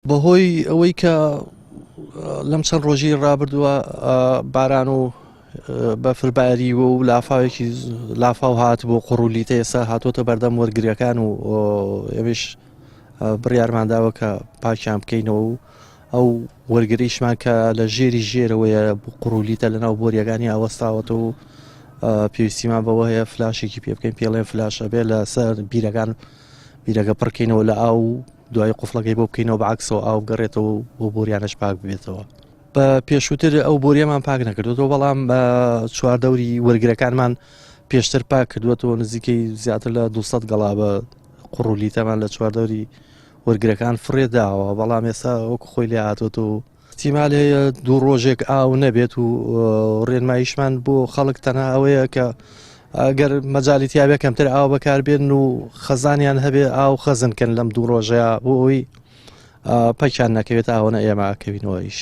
بەهۆی ئەوەی کە لەم چەند ڕۆژی ڕابردووە باران و بەفرباری و لافاوێکی لافاو هات بۆ قڕولیتە ئێستا هاتۆتە بەردەم وەرگریەکان و ئێمەش بڕیارمان داوە کە پاکیان بکەینەوە و ئەو وەرگریشمان کە لە ژێری ژێرەوەیە قڕولیتە لەناو بۆریەکانی ئاوەستاوەتەوە و پێویستیمان بەوە هەیە فلاشێکی پێ بکەین پێڵێن فلاشە بێ لەسەر بیرەکان بیرەکە پڕکەینەوە لە ئاو و دوای قفڵەکەی بۆ بکەینەوە بەعکسەوە ئاو بگەڕێتەوە و بۆ بۆریانەش پاک ببێتەوە. بە پێشووتر ئەو بۆریەمان پاک نەکردوەوە بەڵام بە چواردەوری وەرگرەکانمان پێشتر پاک کردووەتەوە نزیکەی زیاتر لە 200 گەڵا بە قوڕولیتەمان لە چواردەوری وەرگرەکان فڕێ داوە بەڵام ئێستا وەکو خۆی لێ هاتووەتەوە احتیمال هەیە دوو ڕۆژێک ئاو نەبێت و ڕێنماییشمان بۆ خەڵک تەنها ئەوەیە کە ئەگەر مەجالی تیاابێ کەمتر ئاو بەکاربێن و خەزانیان هەبێ ئاو خەزن کەن لەم دوو ڕۆژەیە بۆ ئەوی پەکیان نەکەوێت ئاوەنە ئێمە کەوینەوەیش.